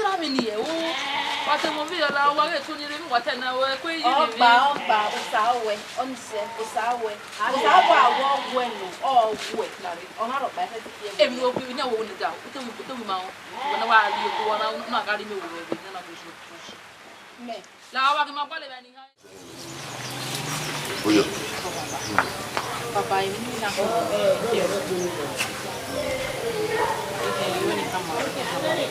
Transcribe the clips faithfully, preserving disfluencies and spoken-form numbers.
te ra vbe ni hẹ o. Wa te mọ vbe ra, wa ghe tuni rre, wa te na, wẹ kue yi rre. Ọgba, ọgba, Osa wẹ, ọnise, Osa wẹ. Osa wẹ, awọ wẹ nọ, ọ wẹ. Ọ na rhọkpa, ẹfe te. Emi wo bi ne wo ne da, u te wi, u te wi ma o. Wa na wa ri o, wa na, na gha ri mi wo vbe, na na bu ju. Mẹ. La wa ghi ma gbalẹ vbe ni ha. Oyo. Baba, emi na ko. Ìwọ ni ka ma. Ìwọ ni.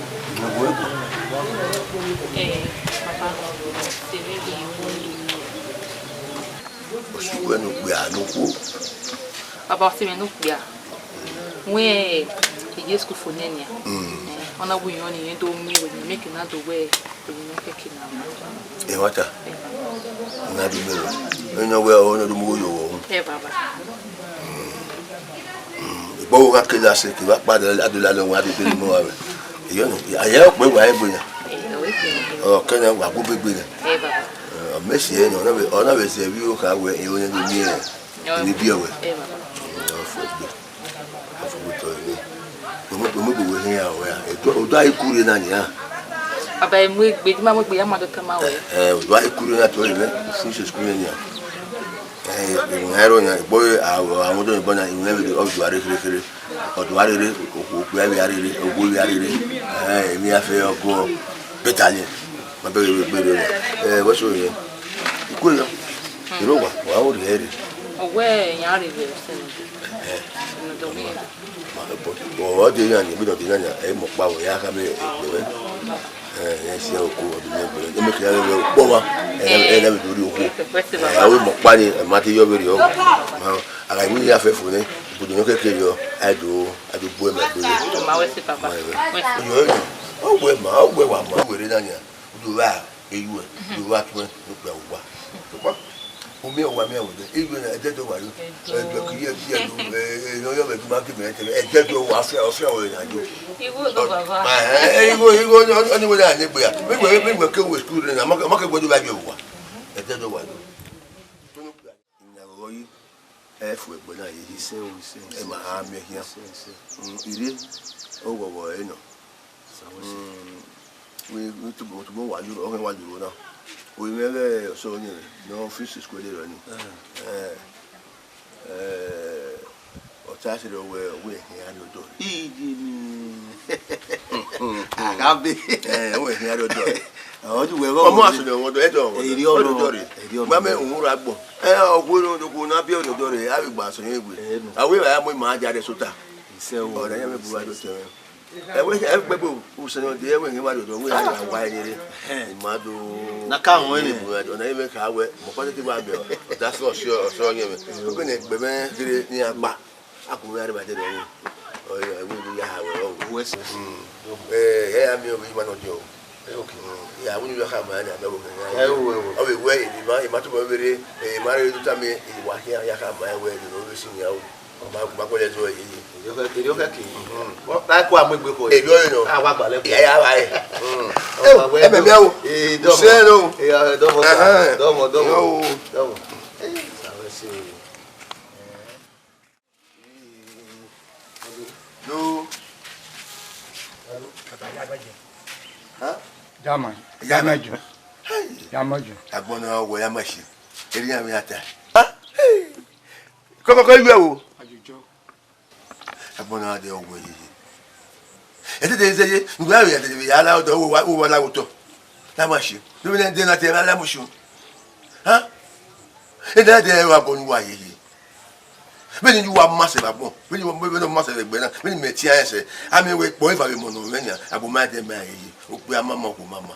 Eh, baba, sẹ vbe ghi wo ni. Osuwẹ ne okpia ne okhuo. Baba, ọ sẹ mwẹ ne okpia. Wẹ, I ye school fo nẹ nian. Mm. Eh, ọ na wu irẹn ni, irẹn do miẹn wẹ, mẹ ke na do wẹ, emwi ne ọ kẹke na ma. Ẹmwata. Eh, baba. Na do miẹn wẹ. Ẹni wẹ ọ ne do mu yo wọ. Eh, baba. Mm. Ikpọvbo gha kele asẹ, ke vbe akpa adọla lẹ wọn, a do bele mọ wa mwẹ. Iyọ nọ, a ye ọkpẹ wa egbe na. Eh, ọ wẹ ke. Ọ kẹ na wa gu begbe na. Eh, baba. Eh, ọ mẹ si ẹre nọ, ọ na vbe, ọ na vbe zẹ vbe iro kha wẹ, iro ne do miẹn. Ọ ni biẹ wẹ. Eh, baba. Mm, ọ fẹ gbe. Ẹ, ọ ya, edo, odo a i kure na nia. Aba emu egbe, di ma mu egbe ya ma do tama wẹ. Ẹ, odo a i kure na tọrọ mwẹ, usun se school nia. Ẹ, emwi na i rrọọ yan, egbe a, a, a mu do ni bọ na, emwi na vbe ọ dua rre kherhe kherhe. Ọ dua rre, okhuo okpia vbe a rre, owo vbe a rre. Ẹ, emwi ya fe ọgọ, beta ni. Ma bẹghe vbe egbe rre. Ẹ, wẹ so yẹ. I kue yọ. I rre owa, wa wo rhie ẹre. Ọ wẹ iran rre vbe ẹse nọ. Ẹ. Nọ dọ wẹ. Ma, but, ọ de iran ni, bi nọ de iran ni, ẹ i mọ ọkpa wẹ, ya khama egbe mwẹ. Ẹ, ẹ si oko, ọ de mwẹ egbe mwẹ. Ẹ mẹ khian vbe ọkpọ wa, ẹ, ẹ, ẹ na vbe do rhie okhuo. Ẹ, a wẹ mọ ọkpa ni, ẹ ma te yọ vberriọ. Ma, a gha mu ya fẹfo nẹ, ibudo nọ kẹkẹ yọ, a do, a do bu ẹmwẹ egbe mwẹ. Ma wẹ se, papa. Ma wẹ. Wẹ se. Yọ, yọ. Ọ wẹ ma, ọ wẹ wa ma, ọ wẹ rre na nia. Udu vba eyuẹ, udu vba tuẹn ne okpia uwa. Sokpan, u miẹn owa miẹn wẹdẹ, eyuẹ na ẹdẹdẹ wa yo. Ẹdẹ kiri ẹdẹ ẹdẹ, ẹ, ẹ, yọ yọ vbe duma ke mẹ tẹmẹ, ẹdẹdẹ wa ọfia, ọfia wẹ na yo. Igho do baba. Ẹ, ẹ, igho, igho, ọ, ọ, ọ ni wẹ na ne egbe ya. Mi wẹ, mi wẹ ke wẹ school na, ma ke, ma ke wẹ do ba ye owa. Ẹdẹdẹ wa yo. Ina ghọghọ yi, ẹ fu egbe na ye yi. Isẹ o, isẹ, isẹ, ẹ ma ha miẹn khian. Isẹ, isẹ. Mm, ire, ọ ghọghọ ẹre nọ. Sawa, isẹ. Mm, we, we tobọ, tobọ wa yoro, ọ wa yoro na. O mwẹ ghẹ ọsọ ni, ne ọ fi school de rọ ni. Eh. Eh, eh, ọ ta sẹ wẹ, wẹ hia rre ọdọ. Iye ni. Agha be. Eh, wẹ hia rre ọdọ. Ọ ju wẹ vbọ. Ọmọ asọdẹ wọn dọ, ẹdọ wọn dọ. Eri ọdọ. Ọdọ rẹ. Eri ọdọ. Ma mẹ òun ra gbọn. Ẹ, ọgbo no do ko na bi ọdọ rẹ, a vbe gba sọ yẹn egbe. Ẹ nọ. Awe ra ya mu ima dia rẹ sota. Isẹ o. Ọdọ yẹn mẹ bu wa do tẹ. Ẹ wẹ, ẹ gbẹgbe usẹ nọ de, ẹ wẹ, ẹ wa do dọ, wẹ, a ya wa ẹre rre. Ẹ. Ima do. Na ka wọn ẹre. Ọna yẹn mẹ ka wẹ, mọ kọtẹ te wa bẹ, ọ da sọ, sọ, sọ yẹn mẹ. Oke ne egbe mẹ kere ni a gba. A ku mwẹ arẹba dede ọvbehe. Ọ, ẹ, ẹvbo do ya ha wẹ ọvbehe. Wẹ sẹ. Mm. Ẹ, ẹ, a miẹn ọvbehe ima nọ diọn. Ẹ, okay. Mm. Ya, wẹ unu ya khama ẹre, a miẹn ọvbehe. Ẹ, o, ẹ, o. Ọ vbe wẹ, emwi ma, emwi ma tobọ vbe rre, emwi ma rre do tama, emwi wa khian ya khama ẹre wẹ, emwi ne ọ vbe sin yan o. Ọ ma, ma kpọlẹ zẹ ẹre yeye. Eri ọkhẹ, eri ọkhẹ ke. Mhm. Ọ, ta ku a mu egbe kọ. Eri ọre nọ. A wa gbalẹ. Ya, ya, wa, ẹ. Mm. Ẹ, ọ ma wẹ ẹ mẹ do. Mẹ o. Ee, dọmọ. Sẹ nọ. Ee, dọmọ, sir. Ẹhẹn. Dọmọ, dọmọ. Yo. Dọmọ. Ee, sa wẹ se. No. Huh? Dama, ya ma ju. Hey. Ya ma ju. Agbọn na wẹ ya ma ṣe. Eri ya mi ata. Huh? Hey. Kọkọ kọ iwe wo. Agbọn na de ọwẹ yeye. Ete de ze ye, ngbe ya de ya la ọdọ wo wa, wo wa la wo tọ. Ya ma ṣe. Bí mi lẹ de na te la la mu ṣu. Huh? Ete de wa bọ nu wa yeye. Vbene I wa ma sẹ vbe agbọn, vbene I wa, vbene I ma sẹ vbe egbe na, vbene mẹ tian ẹsẹ, a miẹn wẹ ikpọ eva vbe emọ ne ọ mwẹ nian, agbọn ma dẹ ma yeye, okpia ma ma, okhuo ma ma.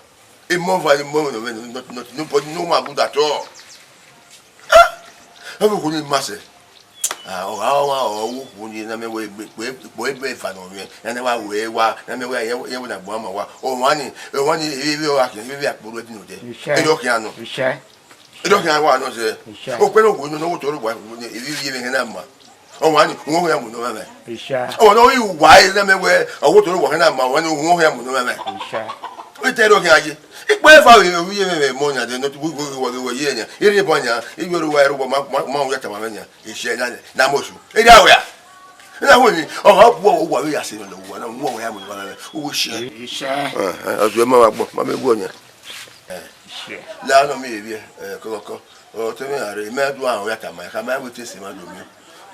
Emọ eva vbe emọ ne ọ mwẹ, not, not, nobody, no one good at all. Ah! Ọ vbe okhuo ne I ma sẹ. Ah, ọ gha, ọ gha, ọ vbe okhuo ne I na miẹn wẹ egbe, ikpọ, ikpọ eva ne ọ mwẹ, ne a na wa wẹ wa, ne a miẹn wẹ irẹn, irẹn wẹ ne agbọn ma wa. Ọmwa ni, ọmwa ni, ivbi, ivbi ọ gha khian, ivbi, ivbi akpọ rre ẹdin odẹ. Iṣẹ. Erriọ khian nọ. Iṣẹ. Erriọ khian wa nọ sẹ. Iṣẹ. Okpẹn ne ọ wo nọ, ne ọ wo toro wa, ne ivbi ivbi ẹmwẹ na ma. Ọmwa ni, wọn ya mu nọ mẹ. Iṣẹ. Ọmwa ne ọ ghi wa, ẹ na miẹn wẹ, ọ wo toro wa na ma, ọmwa ni, wọn ya mu nọ mẹ. Iṣẹ. Ete erriọ khian ye. Ikpọ eva vbe ivbi ivbi ẹmwẹ mọ yan de, nọ tu wo wo wo ye yan. Ere ba yan, ivbi ro wa ro ma, ma, ma ya tama mẹ yan. Iṣẹ na, na mo su. Ere awẹ a. Na wo ni, ọ gha bu ọ wa vbe ya se nọ, wa na, wọn ya mu nọ mẹ. Wo iṣẹ. Iṣẹ. Eh, eh, ọ zẹ ma wa gbọn, ma mẹ wu ọ yan. La nọ mi vbe, eh, kọkọ. Ọ te mwẹ gha rre, mẹ do aro ya tama, khama wẹ te sẹ ma do miẹn.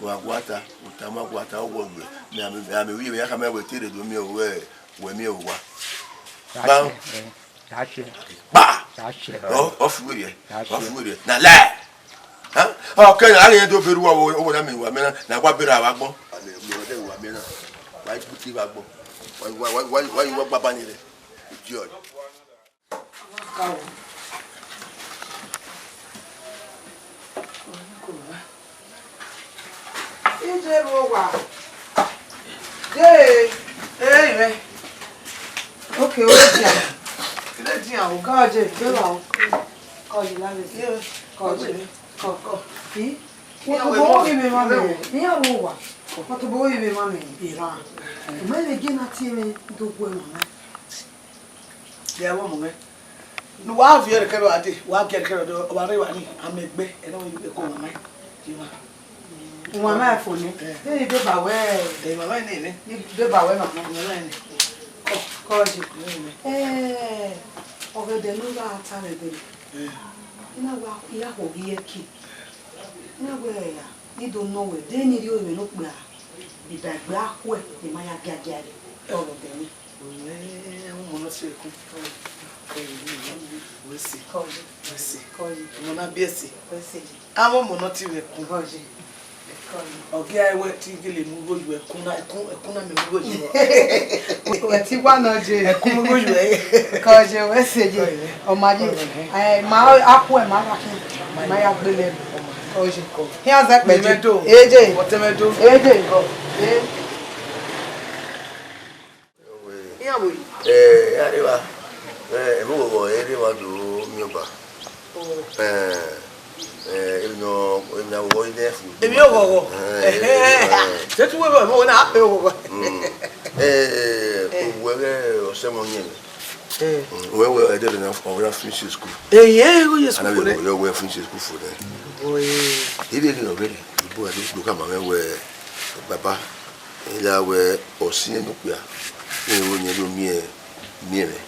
Wa guata, u tama guata, ọ wọ gbe. Mẹ a mẹ, mẹ a mẹ vbe ya khama wẹ te rre do miẹn wẹ, wẹ miẹn owa. Ba. Ba. Ọ, ọ fu wẹ. Ọ fu wẹ. Na la. Ha? Ọ kẹ na, a ghi do beru wa, ọ, ọ na mi wa mẹ na, na wa beru a vbe agbọn. A mẹ, mi wa de wa mẹ na. Wa ikputi vbe agbọn. Wa, wa, wa, wa, wa, wa gbaba ni rre. Idiot. Ije ru owa. Ye, eh, mwẹ. Okay, o dia. Kile dia o. Kọ je, je wa o. Kọ yi la le. Ye, kọ je. Kọ, kọ. Ki. Wo to bo ibe ma me. Ni ya ru owa. Wo to bo ibe ma me. Iran. Me le je na tie me do gbe ma. Ya wo mu nge. Ne uwa viọ kẹrẹ a dee, wa giẹ kẹrẹ ọdọ, ọ wa rre evba ni, a mẹ egbe, ẹre ọ vbe ko uwa mẹ. Uwa mẹ fo nẹ. Eh. Ẹ i deba wẹ. Ẹ, mama nene. I deba wẹ mama. Mama nene. Kọye. Eh, ọghẹdẹ ne ọ gha ta vbe ẹdẹ. Eh. I na wa, I ya khuo ghi ẹki. I na wẹ, I do nọ wẹ, de ne I rhie orinmwẹ ne okpia, iba egbe akhuẹ, ne ima ya giagia ẹre, ọghẹdẹ ni. Eh, ọmọ nọ tie ẹkun. Kọye, wẹ sẹ. Kọye. Wẹ sẹ. Kọye. Ọmọ na biẹ sẹ. Wẹ sẹ. Avbe ọmọ nọ tie mwẹ ẹkun. Kọye. Ọ ghi a wẹ te I gele mu igho yu ẹkun na, ẹkun, ẹkun na mẹ mu igho yu. Wẹ te wa nọ je. Ẹkun mu igho yu ẹ. Kọye, wẹ sẹ je. Kọye. Ọ ma je. Kọye. Eh, ma akhuẹ ma ra khin. Ma ya gbele. Kọye. Hian zẹ kpẹ je. Eje. Ọtẹmẹdo. Eje. Eh. Iran vbe. Eh, iran rre evba. Eh, ẹvbo ghọghọ ẹre emwa do miẹn ọba. Oh. Eh, eh, emwi nọ, emwi na ghọghọ i nẹ fu. Emwi oghọghọ. Eh, eh, eh. Te tu wẹ vbe ẹvbo na, a pe oghọghọ. Mm. Eh, eh, eh, owẹ ghẹ ọsẹ mọ yẹn. Eh. Mm, wẹ, wẹ, ẹdẹ na, ọ na finish school. Eh, yeah, ọ ye school fo nẹ. Ana wẹ, wẹ finish school fo nẹ. Oh, eh. Ibe ghi nọ vberriọ, ibo a do, do ka ma mwẹ wẹ, baba. Ẹ i la wẹ, ọ siẹn ne okpia, ne ọ ro ne ọ do miẹn, miẹn mwẹ.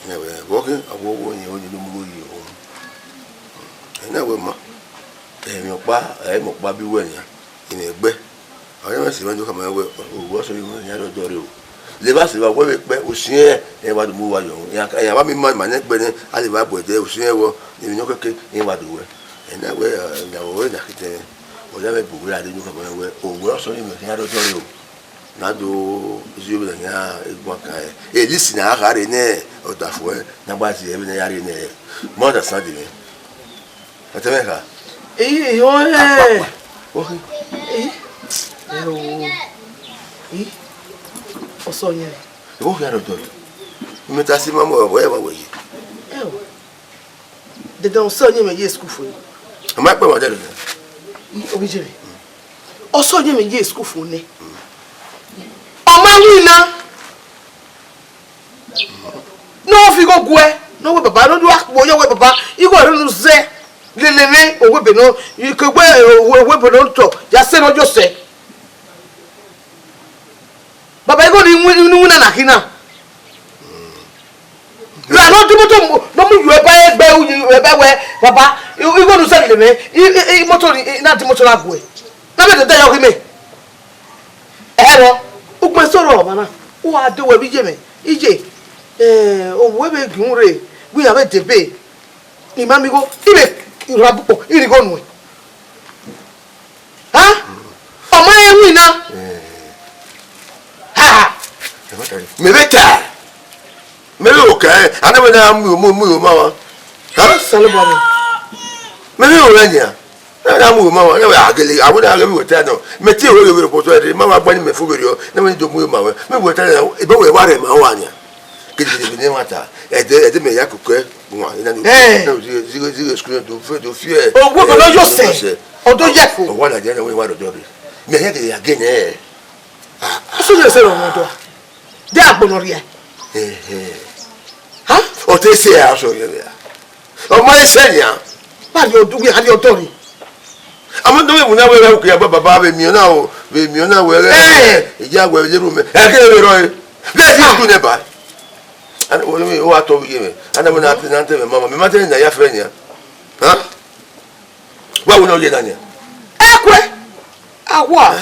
Ẹ wẹ, vbe ọ khin, a wẹ, ọ ro ne ọ do mu igho ye ọmwa. Ẹ na wẹ ma, emwi ọkpa, ẹ i mu ọkpa bi wẹ nian, imẹ gbẹ. Ọ ya mwẹ sẹ, emwa do khama wẹ, owa ọsẹ ọnii mwẹ, iran rre ọdọ rre o. Levba sẹ evba wẹ vbe kpẹ, osiẹn, ẹ wa do mu uwa yọ. Iran, iran wa miẹn ima, ima nẹ gbe nẹ, a levba bu ẹdẹ, osiẹn vbọ, emwi nọ kẹkẹ, iran wa do wẹ. Ẹ na wẹ, ẹ, na wẹ, na khitẹ mwẹ. Ọ ya mwẹ bu wẹ ra rre unu khama wẹ, owa ọsẹ ọnii mwẹ, iran rre ọdọ rre o. Na do zẹ vbene iran guan kan ẹre. E list na a kha rre nẹ ọdafẹn ne a gba zẹ vbene a ya rre nẹ, ma understand mwẹ. Ẹtẹ mwẹ kha. Eyi, eyi, ọ rẹ. Akpakpa. Ohi. Eyi. Ẹ o. Eyi. Ọsẹ ọyẹnrẹn. Ewo khian rre ọdọ rre. Imẹ ta si ma mọ ẹvbo ẹvbo wẹ ye. Ẹ o. Dẹdẹ ọsẹ ọyẹnrẹn ye school fo. Ọ ma kpẹ wa dẹdẹ. Obijẹmwẹ. Ọsẹ ọyẹnrẹn ye school fo nẹ. Ọ ma winna. Ne ọ fi igho guẹ, ne ọ wẹ baba, ne ọ do akpo yọ wẹ baba, igho ẹre unu zẹ, lele mwẹ, owẹ ebe nọ, ike wẹ, owẹ ebe nọ tọ, ya sẹ ne ọ yo sẹ. Baba, igho ni win, ni winna na khin na. Ra ne ọ di moto mu, ne ọ mu yu ẹba ẹgbẹ, u yu ẹba wẹ, baba, igho ne u zẹ lele mwẹ, i, i, i moto ni, i na di moto na guẹ. Na vbe dede yọ ghi mẹ. Ẹrọ, ukpẹn sẹ ọmwa na, u gha do wẹ vbe iye mwẹ, iye, eh, owa vbe gie un rre, wẹ iran vbe debe, ne ima miẹn igho, I vbe ra bukpọn, I rhie igho nuẹn. Ha? Ọ ma rẹn winna. Ha? Mẹ vbe ta. Mẹ vbe ro kẹ, a na wẹ na mu, mu, mu, mu ma wa. Ha? Osanobua mwẹ. Mẹ vbe ro rẹ nia. Na, na mu ma wa, na wẹ a gele, a wẹ na ghe vbe wẹ ta nọ. Mẹ tie wẹ ghe vbe ro kpotọ ẹre, ma wa gba ni mẹ fo vberriọ. Na wẹ ni do mu ma wẹ. Mẹ wẹ ta na, ebe wẹ wa rẹ ma wa nia. Gele gele ne wa ta. Ẹdẹ, ẹdẹ mẹ ya koko ẹ. Wa, ina ni. Eh. Na zi, zi, zi school do fe, do fi ẹ. Owo ko no yo se. O do ye fo. O wa na je na wẹ wa do do re. Mẹ ya gele ya gele. Ah, so je se ro mo do. De agbọn nọ rhie. Eh, eh. Ha? Ọ te sẹ aso ye vbe a. Ọ ma sẹ nian. Ba rhie odughe, a rhie ọdọ rhie. Ama do vbe mu na wẹ gha uki ya gba baba vbe miẹn ọna o, vbe miẹn ọna wẹ ghẹ, eh, iya wẹ vbe leru mẹ. Ẹ kẹ vbe rrọọ e. Bless you, school neba. Ana wo mi, o wa tọ vbe ye mẹ. Ana wo na te na te mẹ mama. Mẹ ma te na ya fẹ nian. Ha? Wa wo na ye na nian. Ẹ kue. Awa.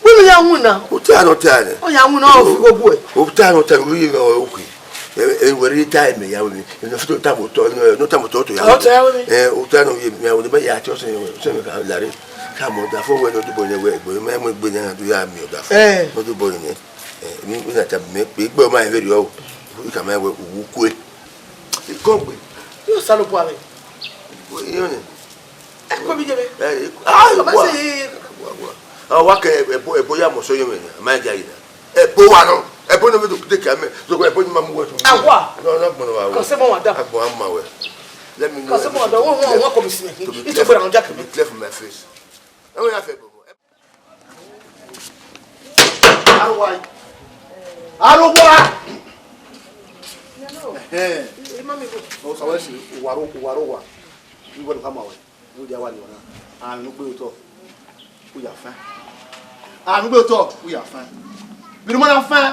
Wẹ ne ya winna. U ta nọ ta nẹ. Ọ ya winna, ọ fi igho guẹ. U ta nọ ta nẹ, u ye mẹ ọ, okay. E, e, wẹ rre ta mẹ ya wẹ mi. E, no fito ta mo tọ, no, no ta mo tọ to ya. Ọ ta ya wẹ mi. E, u ta nọ ye mẹ, o ne ba ya ti ọsẹ, ọsẹ mẹ ka la re. Ka mo da fo wẹ no du bọ nẹ wẹ, egbe mẹ mo gbe nẹ do ya mi ọ da fo. Eh. No du bọ nẹ. E, mi, mi na ta mẹ, egbe ma e veri o. I ka ma wẹ u kue. I kọ gbe. Yo salo bua mẹ. Yo ne. Ẹ kọ mi ye mẹ. Ẹ, ah, ọ ma wa. Se ye. Wa, wa. A wa kẹ ẹbo, ẹbo ya mọ sọ ye mẹ, a ma ja yi na. Ẹbo wa nọ. Ẹbo ne mi do de kẹ mẹ. So ẹbo ni ma mu wẹ to. A wa. No, no, gbọnọ wa. Kọ se mọ wa da. Agbọn a ma wẹ. Let me know. Kọ se mọ wa da. Wọ, wọ, wọ kọ mi si mẹ. To be clear, to be clear for my face. Ẹ wẹ ya fẹ ẹbo. Arogua. Arogua. Ẹhẹn. Ọ sọ wẹ si, uwa ro, uwa ro wa. Iwẹ do ka ma wẹ. Wo dia wa ni ọna. Àrùn ló gbé otọ. Ó yà fẹ́. Àrùn gbé otọ. Ó yà fẹ́. Bìrì mọ́ra fẹ́.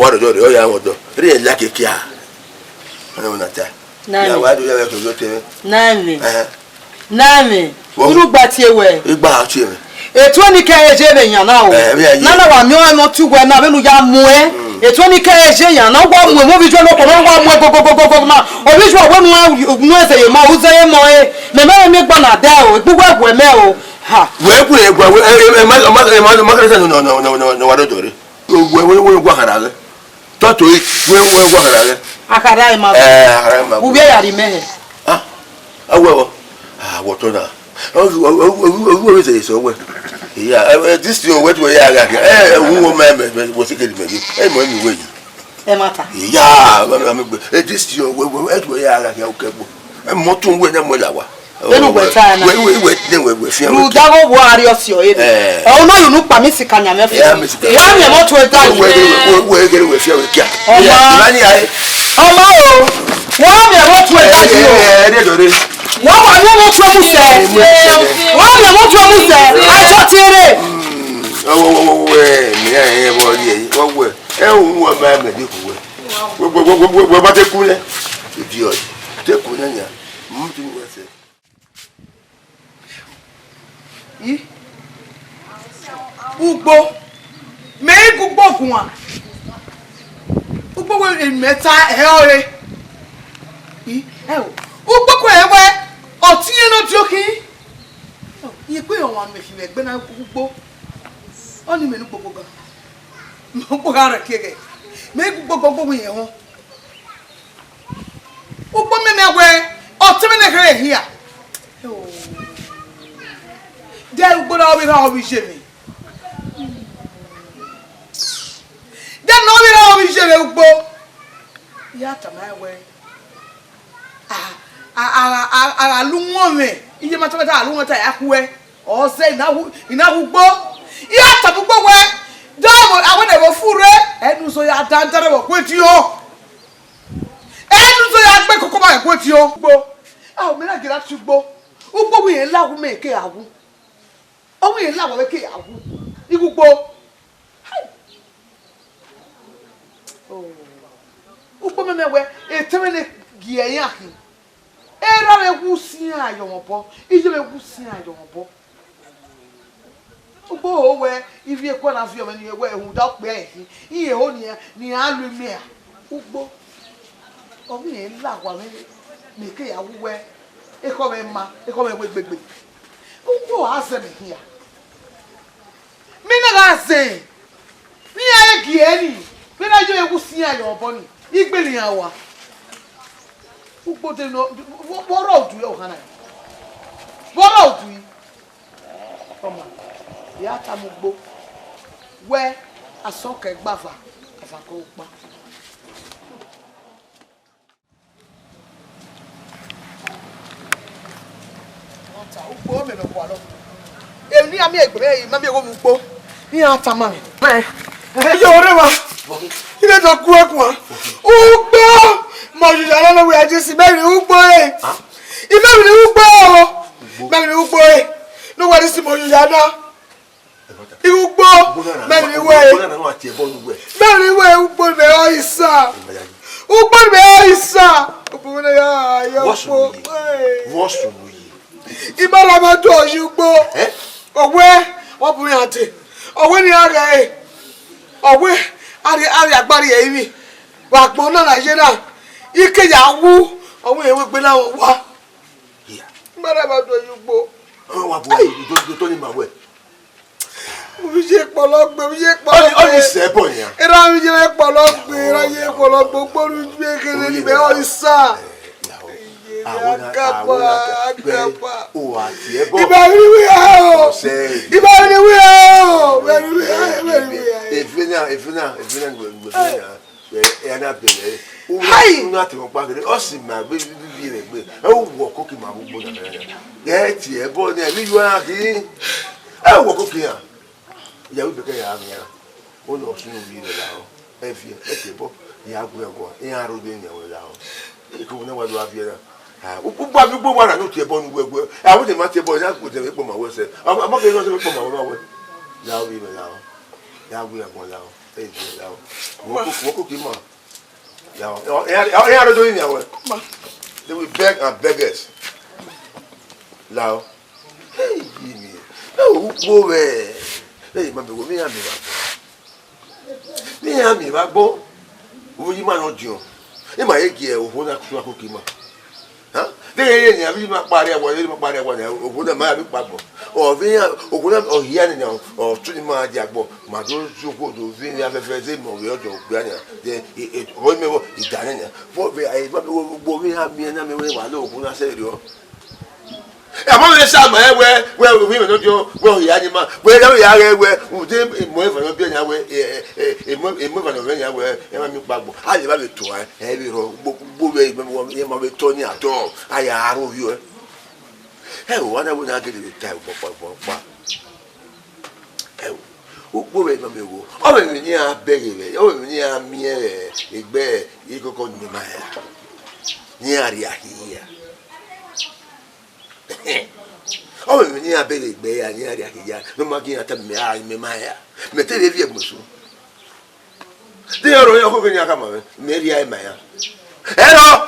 wa rhọdọ rre, ọ ya mwẹ ọdọ. Rhie la kekia. Ọnọna ta. Ya wa do ya vbe ke yo te. Nine. Eh. Nine. Wo. Unu gba tie wẹ. Igba tie wẹ. Etu ni kẹ eje vbe yan na o. Eh, vbe ya ye. Nana wa miẹn ọmọ tu wẹ na vbene u ya mu ẹ. Mm. Etu ni kẹ eje yan na wa mu ẹ, mu ovbi iju nọ kọ, na wa mu ẹ gogogogogo na. Ovbi iju wẹ nu, nu ẹzẹ ye mọ, u zẹ ye mọ e. Mẹ mẹ mi gba na dẹ o, egbu wẹ wẹ mẹ o. Ha. Wẹ ku e gua, wẹ, e, e, e, ma, ma, ma, ma, ma, no, no, no, no, no, no, wa do do re. Wẹ, wẹ, wẹ, gua khara ghe. Tọtoi, wẹ, wẹ, gua khara ghe. Akhara ima. Eh, akhara ima. Uwẹ ya ri mẹ hẹ. Ah, awẹ o. Ah, wọ tọ na. Ọ, ọ, ọ, ọ, ọ, ọ, wẹ, wẹ, sẹ, sẹ, wẹ. Iya, eh, eh, this thing, wẹ, wẹ, ya, ya, ya. Eh, eh, wọ, wọ, mẹ, mẹ, mẹ, wọ, si, kedi, mẹ, ye. Eh, mọ, mi, wẹ, ye. Ẹ ma ta. Iya, mẹ, mẹ, mẹ, eh, this thing, wẹ, wẹ, wẹ, wẹ, ya, ya, ya, okẹ, gbọ. Eh, mọ tun, wẹ, ne, mọ, la, wa. Vbene uwẹ ta na. Wẹ, wẹ, wẹ, ne wẹ, wẹ fian wẹ. Rhunmwuda vbe uwẹ a rhie ọse ọre. Eh. Ọ na ru ne u kpa mi sika yan mwẹ fi. Ya mi sika. Ya miẹn mọto ẹre da. Wẹ, wẹ, wẹ, wẹ, wẹ, wẹ fian wẹ kia. Ọma. Ya, ima ni ae. Ọma o. Wa miẹn mọto ẹre da yi o. Eh, eh, eh, ne dọre. Wa, wa miẹn mọto ẹre mu sẹ. Eh, mu sẹ. Wa miẹn mọto ẹre mu sẹ. Aisha tie re. Mm. Wẹ, wẹ, wẹ, wẹ, wẹ, mi, eh, eh, wọ ye, wọ wẹ. Ẹ, u wẹ ma mẹ de ku wẹ. Wẹ, wẹ, wẹ, wẹ, wẹ, wẹ ma te ku nẹ. Idiot. Te ku nẹ nian, mu tu ni wẹ sẹ. I, ugbo, mẹ i gu ugbo guan. Ugbo wẹ emwi mẹ ta ẹre ọre. I, ẹ o, ugbo ku ẹ wẹ, ọ tie nọ diọ khin. I kpe ọmwa ne mẹ fi vbe ẹgbẹ na ugbo. Ọnii mẹ ne ugbo gbogan. Mẹ ugbo gha rẹn kiẹghẹ. Mẹ i gu ugbo gbogbogbo yẹn họn. Ugbo mẹmẹ wẹ, ọtẹn mwẹ ne kherhe hia. De ugbo na ọ vbe gha ọ vbe iye mwẹ. De ne ọ vbe gha ọ vbe iye mwẹ ugbo. I ya tama ẹn wẹ, a, a, a, a, a gha lu uwọnmwẹ, iye ma tama ta, a gha lu uwọnmwẹ ta, ya khuẹ. Ọ zẹ, I na hu, I na hu ugbo. I ya tama ugbo wẹ, de ọ vbe, a wẹ ne ẹvbo fu rre, ẹnu zọ ya dandan vbe ọgua ediọn. Ẹnu zọ ya gbe koko ma ẹguẹ ediọn ugbo. A, mẹ na gie ra tie ugbo. Ugbo wẹ irẹn la wu mẹ ke a wu. Ọ wẹ irẹn la wa mẹ ke a wu. I gu ugbo. Hai! Oh. Ugbo mẹmẹ wẹ, etẹn mwẹ ne gie iran khin. Erha mwẹ wu siẹn ayọ mwẹ obọ, iye mwẹ wu siẹn ayọ mwẹ obọ. Ugbo ho wẹ, ivbi ekuẹ na viọ mwẹ ne irẹn wẹ rhunmwuda okpia ẹre khin, irẹn ho nian, ne iran lu imẹ ra. Ugbo, ọ vbe irẹn la wa mwẹ, mẹ ke ya wu wẹ, ekhọe mwẹ ma, ekhọe mwẹ wẹ gbegbe. Ugbo a zẹ mẹ hia. Mẹ na gha zẹ, ne iran gie ẹre ni, vbene a ye wu siẹn ayọ obọ ni, I gbele iran rua. Ugbo de nọ, vbe ọ rrọọ udu ẹre ọkhan na? Vbe ọ rrọọ udu? Ọma, I ya tama ugbo wẹ, asọn kẹ gbe ava, ava kẹ ukpa. Ugbo mẹ vbe ọgualọ. Emwi ne iran miẹn egbe mwẹ, I ma miẹn igho mu ugbo. Iran tama mwẹ. Iye ọre wa. I vbe do gu ẹre guan. Ugbo! Mẹ ojuja na ne wẹ a je si, mẹ vbe ugbo re. I ma vbe ugbo o. Mẹ vbe ugbo re. Ne uwa ni si mẹ ojuja na. Ugbo, mẹ vbe wẹ. Mẹ vbe wẹ ugbo mẹ ọ isa. Ugbo mẹ ọ isa. Ugbo mẹ ya ya ugbo. Vbọ sunu ye? I ma na ma do yi ugbo. Ọwẹ, ọ bu iran dee. Ọwẹ ne iran ghẹ ẹre. Ọwẹ, a rhie, a rhie agbari ẹrinmwi. Vbe agbọn na na ye na, I ke ya wu, ọwẹ irẹn wegbe na wa. I ma na ma do yi ugbo. Ọ wa bu do, do ni ma wẹ. Ovbi iye kpọlọ gbe, ovbi iye kpọlọ gbe. Ọ ni sẹ ẹbọ yan. Erha ovbi iye kpọlọ gbe, erha iye kpọlọ gbe, okporo ugbe kere ni mẹ ọ isa. Iye mẹ agaba, agaba. O wa tie ẹbọ. Iba ri wi ha o. Iba ri wi ha o. Iba ri wi ha, iba ri wi ha. Efe na, efe na, efe na, efe na. Ẹ, ẹ na bẹghe. Hai! Unu a te ọkpa gele, ọ si ma gbe, bi, bi, bi rẹ gbe. Ẹ, u wọ koki ma vbe ugbo na, na, na. Ẹ tie ẹbọ nẹ, vbe iye a ghi. Ẹ, u wọ koki ya. Ya vbe bẹkẹ ya ghi ya. Ọ nọ sunu vbe rẹ la o. Ẹ viẹ, ẹ tie ẹbọ. Ya gu ẹguan, iran aro de yan wẹ la o. Ẹ, ko ne wa do a viẹ na. Ah, u, u gba mi ugbo wa na, ne u tie ẹbọ ne u wẹ wẹ. Ẹ, a wẹ de ma tie ẹbọ, ya gu de vbe kpọ ma wẹ sẹ. A, a ma ke nọ sẹ vbe kpọ ma wẹ ma wẹ. Ya vbe rẹ la o. Ya gu ẹguan la o. Ẹ viẹ la o. Wọ koki, wọ koki ma. Lao. Ẹ, ẹ, ẹ, ẹ, aro do yin awẹ. Ma. They will beg and beg us. Lao. Hey, yi mi. Ẹ, ugbo vbe. Hey, ma be wo mi ya mi va gbọ. Mi ya mi va gbọ. Wo yi ma nọ diọn. E ma ye gie oho na kutu ako ki ma. Ha? Vbe ye ni a vbe ma kpare awa, vbe ma kpare awa na, oho na ma vbe kpa gbọ. Ọ vbe ya, oho na ọ hia ni na, ọ tu ni ma dia gbọ. Ma do ju ko do vbe ni afẹfẹ ze mọ vbe ọjọ okpia nia. De, e, e, ọ mẹ vbọ, I da nẹ nia. Vbọ vbe, e, vbọ vbe, vbọ vbe a miẹn na mẹ wẹ wa lo ogun na sẹ rriọ. Ẹ, vbọ vbe sa ma ẹ wẹ, wẹ, ovbi mwẹ nọ diọ, wẹ ọ ya ni ma, wẹ ya, ya ghẹ wẹ, ude imọ eva nọ biẹ nia wẹ, e, e, e, imọ, imọ eva nọ vẹ nia wẹ, ẹ ma mi kpa gbọ. A lẹ vba vbe to a, ẹ vbe rrọọ, gbo, gbo vbe, ẹ ma vbe tọ ni atọ, a ya aro vbiọ ẹ. Ẹ o, wa na wẹ na gele vbe ta ẹvbo ọkpa, ẹvbo ọkpa. Ẹ o, ukpo vbe nọ mẹ vbo, ọ vbe emwi ne iran bẹghe vbe, ọ vbe emwi ne iran miẹn vbe egbe ikọkọ ne imẹ ma hia, ne iran rhia hia. Ọ vbe emwi ne iran bẹghe egbe hia, ne iran rhia hia, ne ọ ma gie iran ta mẹ, a, imẹ ma hia. Mẹ te rhie viẹ ẹgbẹn usun. Te iran rhie ọkọ ke iran khama mwẹ, mẹ rhia ima iran. Ẹ rọ,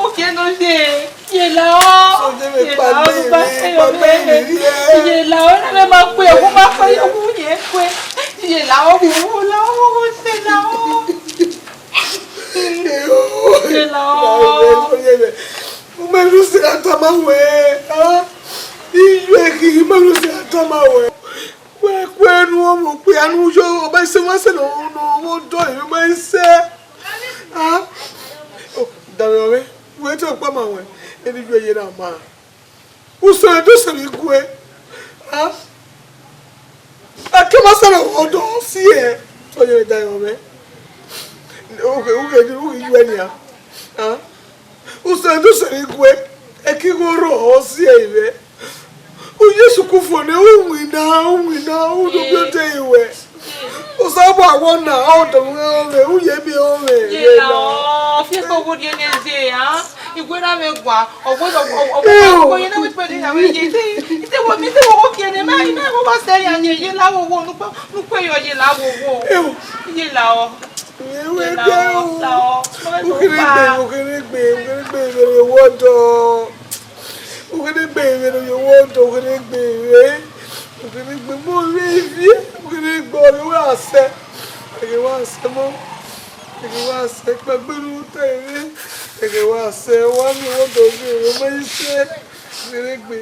wo kie no ye. Ye la o. Ye la o, ba se yo me. Ye la o, ne ma kue, wo ma kue, yo wu ye kue. Ye la o, wo la o, wo se la o. Ye la o. Ume lu se gha tama wẹ, ah? Iye ghi, ume lu se gha tama wẹ. Wẹ kue nu ọmọ okpia nu yo, ọba ise wa se no, no, wo do, ẹ ma ise. Ah? Oh, dawẹ ọmwẹ, wẹ te ọkpa ma wẹ, eni yo ye na ma. Usẹ do sẹ vbe gue. Ah? Eke ma sẹ vbe ọdọ si ẹ, ọ ye dawẹ ọmwẹ. Ughe, ughe, ughe yu ẹnia. Ah? Usẹ do sẹ vbe gue, eke igho rrọọ si ẹ vbe. Uye sukufo ne u winna, u winna, u do bi odẹ ruẹ. Osanobua wọ na, ọ dọ mwẹ ọmwẹ, u ye miẹn ọmwẹ. Ye la o, fi ẹkpo wo rhie ne ze, ah. Igue na vbe gua, ọ wẹ, ọ wẹ, ọ wẹ, ọ wẹ, ọ wẹ, ye na vbe kpe de ya vbe ye. Ite, ite wo, ite wo wo kie ne, ma, ma wo ba sẹ ya ye, ye la wo wo, nukpe, nukpe yo ye la wo wo. Ye la o. Ye la o, la o. Ukhiregbe, ukhiregbe, ukhiregbe, vbe ne wọ dọ. Ukhiregbe vbe ne ye owẹ ọdọ, ukhiregbe vbe, ukhiregbe mọ vbe ivie, ukhiregbe ọre wa sẹ, ẹghẹ wa sẹ mọ, ẹghẹ wa sẹ kpẹgbe ne u ta ẹre, ẹghẹ wa sẹ wa ne owẹ ọdọ vbe ro ma i sẹ, ukhiregbe.